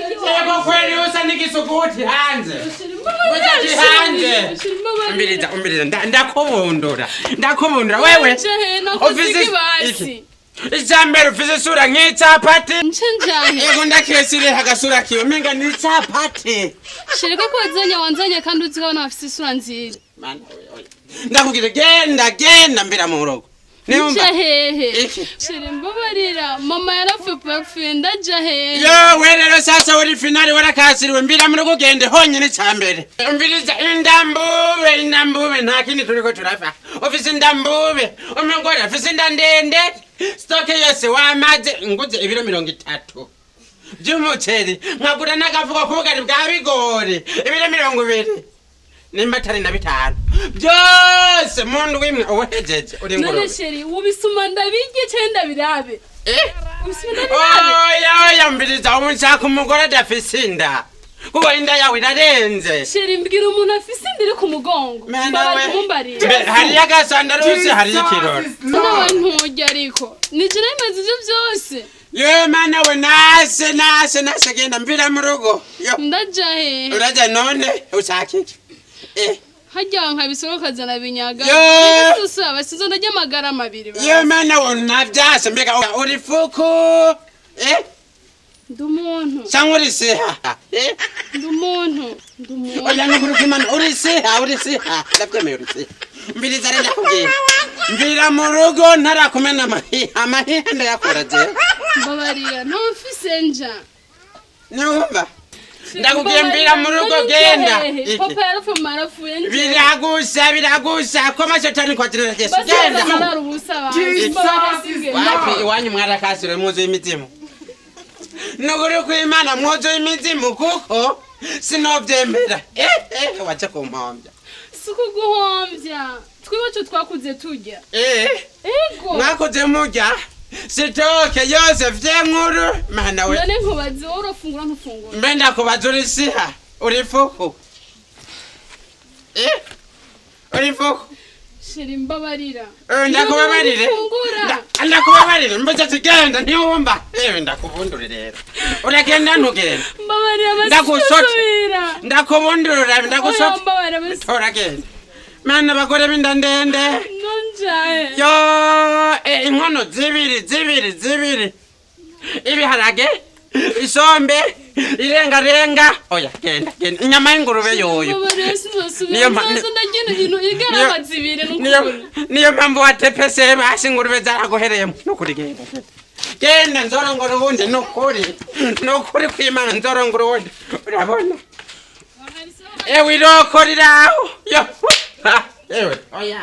Yego kweli, usa n'igisuguti hanze. Usa hanze. Umviriza, umviriza, ndakubundura, ndakubundura wewe. Ufise basi. Icambere, ufise isura nk'icapati. Nce njahe? Yego, ndakesire agasura kiwe menga ni icapati. Chéri, ko wazanye, wanzanye kandi uzi ko abana bafise isura nziza. Mana we, oya. Ndakubwira genda, genda, mbira mu rugo. Nja Niwumva hehe? Iki? Chéri, mbabarira, mama yarapfuye, papa yarapfuye, ndaja hehe? Yewe rero sasa uri finale, warakasiriwe. Mbira mu rugo, ugende honyine. Icambere, umviriza, indambube, indambube, nta kindi turiko turava. Ufise indambube, umugore afise inda ndende, stock yose wamaze. Nguze ibiro 30 vy'umuceri, nkagura n'agafuko k'ubugari bwa bigori, ibiro 20 nimba atari na bitanu, byose mu ndwi imwe ubuhejeje uri None ingurube. Chéri, ubisuma ndabirye canke ndabirabe? Eh? Ubisuma ndabirabe? Oya, oya, mbiriza, ubu nshaka umugore adafise inda, kuko inda yawe irarenze. Chéri, mbwira umuntu afise inda iri ku mugongo. Mana Mbabarira, we. umbarire. Mbe, hariyo agasandarusi, hariyo ikirori. Nawe nturya, ariko nije narimaze ivyo vyose. Ye mana we, nase, nase, nase, genda, mvira mu rugo. Yo. Ndaja hehe? Uraja none ushaka iki? Eh. Harya nkabisoma ukazana binyaga. Yo! Bisusa basizo, ndarya amagara mabiri. Ye mana we, navyase. Mbega uri fuku? Eh. Ndi umuntu. Cyangwa uri siha? Eh. Ndi umuntu, ndi umuntu. Oya, nukuri kw'Imana, uri siha, uri siha, ndabyemeye, uri siha. Mbiriza rero, ndakubwira, mvira mu rugo ntarakumena amahiha. Amahiha ndayakura jewe. Mbabarira, ntawe mfise nja. Niwumva ndakubwiye, mvira mu rugo, genda. Iki? Papa yarapfuye, mama yarapfuye, nje. Biragusa, biragusa ko amashetani kwa jina la Yesu. Genda. Basi ubusa basi. Mbabarira, singe. Wapi, iwanyu mwarakasire, mwuzuye imizimu. Nukuri kw'Imana, mwuzuye imizimu, kuko sinovyemera. Eh, eh, waje kumpombya. Si ukuguhombya, twiwacu twakuze turya. Eh. Ego. Mwakoze murya stock yose vyenkuru, mana we. None nkubaze, wowe urafungura, ntufungura? Mbe ndakubaza, uri siha, uri fuku? Eh, uri fuku? Chéri, mbabarira. Eh, ndakubabarire. Ntufungura. Ndakubabarire, mbuze ati genda, ntiwumva. Ewe, ndakubundure rero, uragenda, ntugenda? Mbabarira basi. Ndagusota. Nsubira. Ndakubundurura. Oya, Ndagusota. mbabarira basi. Tora, genda. Mana, abagore b'inda ndende. Nonjaye? Yo, eh, inkono zibiri, zibiri, zibiri, ibiharage, isombe, irengarenga. Oya, genda, genda, inyama y'ingurube yoyo. Mbabarira, sinzosubira. Niyo Nzoza ndagenda ibintu igarama zibiri. Niyo Nukuri. Niyo mpamvu watepese basi, ingurube zaraguhereyemo. Nukuri, genda, genda, nzorongora ubundi. Nukuri, nukuri kw'Imana, nzorongora ubundi. Urabona, ewe, iroko riraho. Yo, ha, ewe, oya.